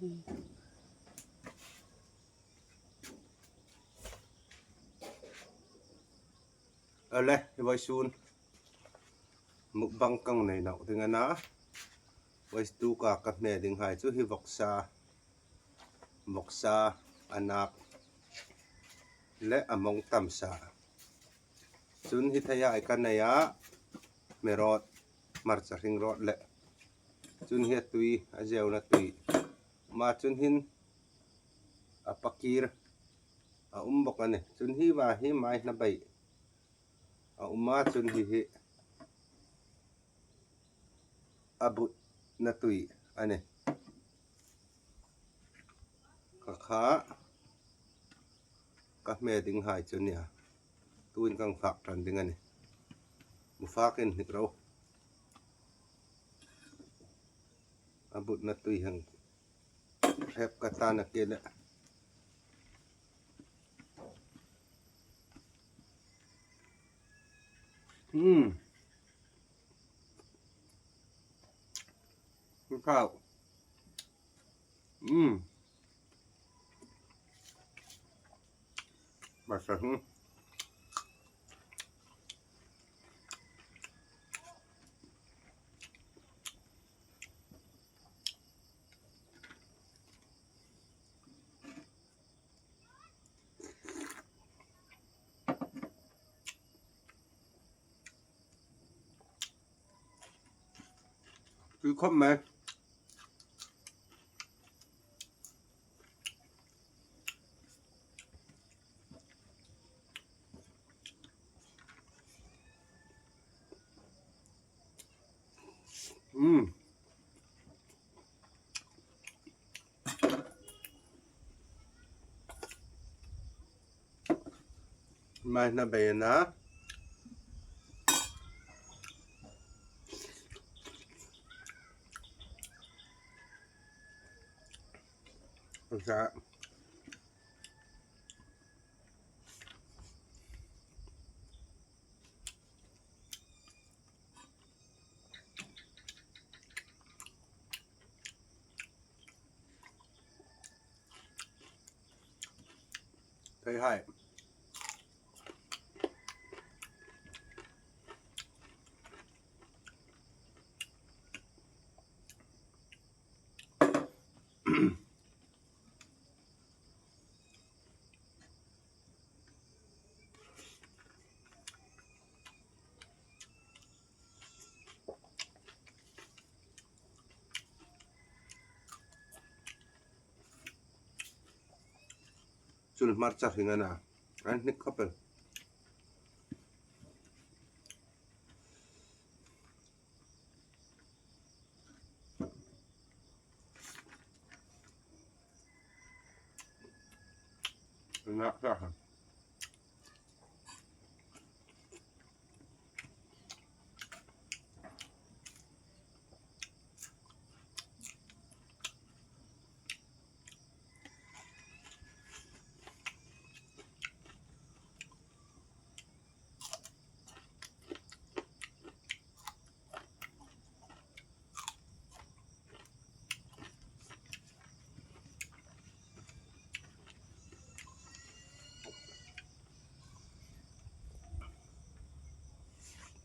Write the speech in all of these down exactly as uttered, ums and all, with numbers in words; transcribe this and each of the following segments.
A le, hi vawisun mukbang kan nei nawk ding a na. Vawisun tuka ka hme dinghai chu hi vawksa, vawksa a nak le a mawng tam sa. Chun hi thei a ka nei a, hmerawt, hmarcha hring rawt le. Chun hi a tui, a zeuna tui. Ma chun hin a pakir a um bawk a nih. Chun hi va hi mai hna bei a um a, chun hi hi a butna tui a nih. Kha kha ka hme dinghai chu nia. Tuin kan fak ṭan ding a nih. Mu fakin hnik ro. A butna tui hang hrep ka ta na ke le. Hmm. Khau. Hmm. Hmarcha hring. Tui khawp mai. Hmm. Mai hna bei a na. Sa. Thei hai. Chun hmarcha hring a na. An hnik khawp el. Nak sa ha.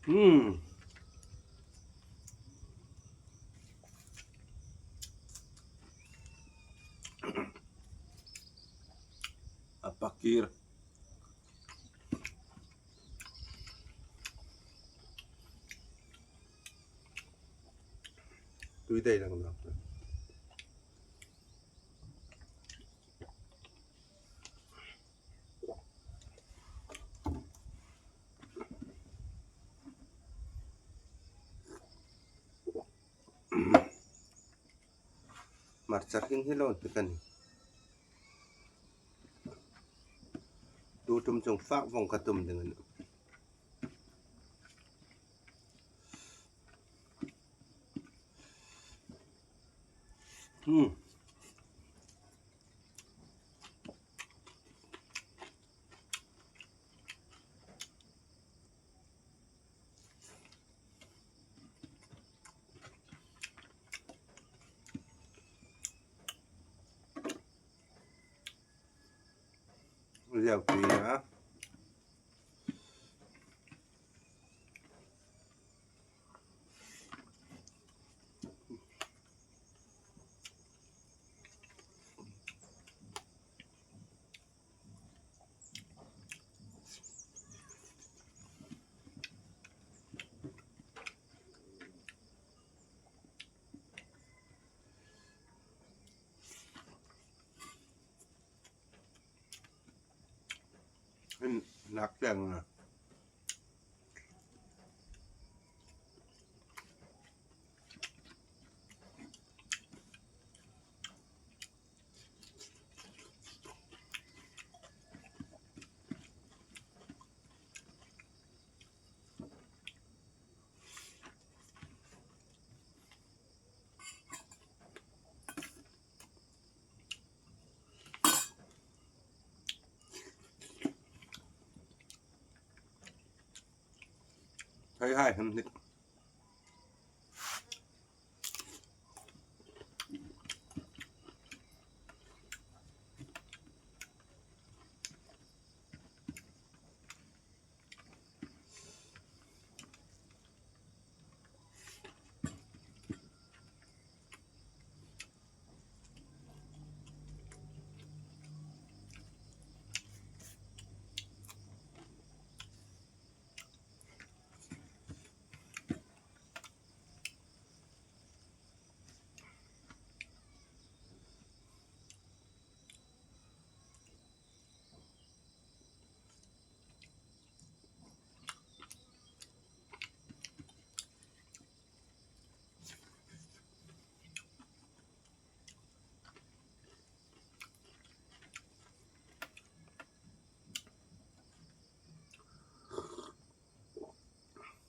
Hmm. A pakir. Tui dai lang lang. Hmarcha hring hi lo ti kan. Tu tum chung fak vong ka tum ding a nih. Hmm. Teo tuina. Hin nak teng na. Hai hai, hmm, dik.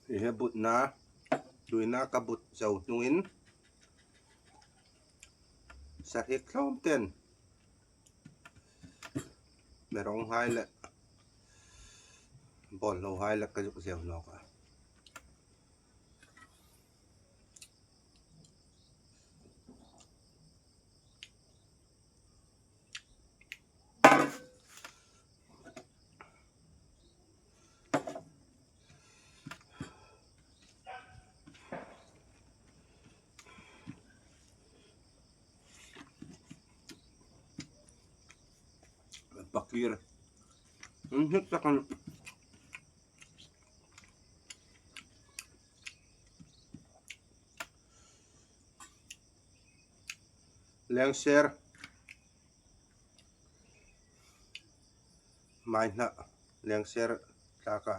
Hi he butna, tuina ka but zo hnungin, sahik tlawm ten, merong hai le, bol lo hai le ka zuk zeu nawk a. Pakir. An hnik tak an. Lengser. Mai hna, lengser tlaka.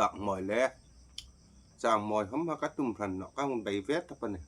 Changmawi le, changmawi hom ha ka tum hran nawh, ka hung bei ve ta pani.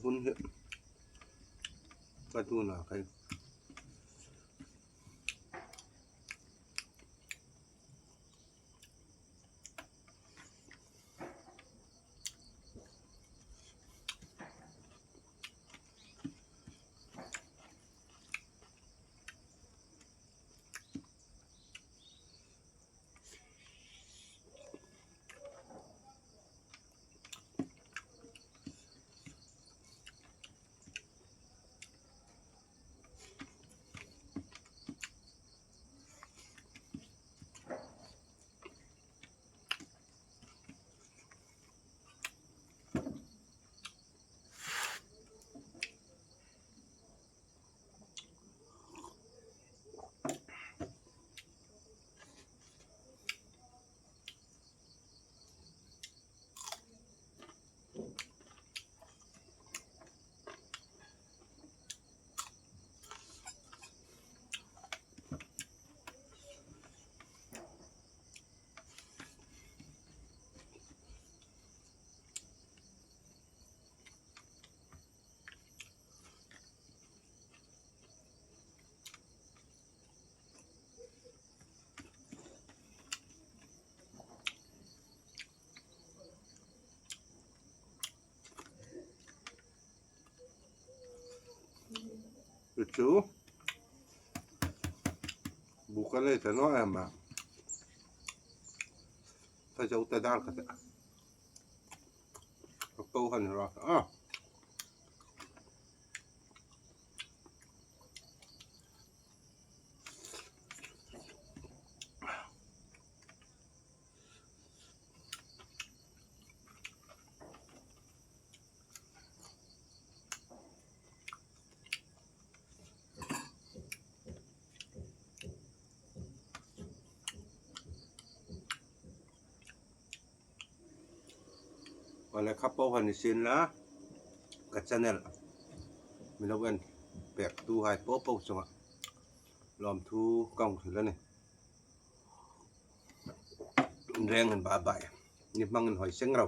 Bun hi ka tuna kai. Chu bu ka lei ta naw em a. Ka zo ta dar ka ta. Ka po han ra. Ah. Awle, kha po han ni sien la, ka channel mi lo en pektuhai po po chunga lawmthu ka hung hril a nih. Reng hen bye bye. Ni hmangin hoi seng ro.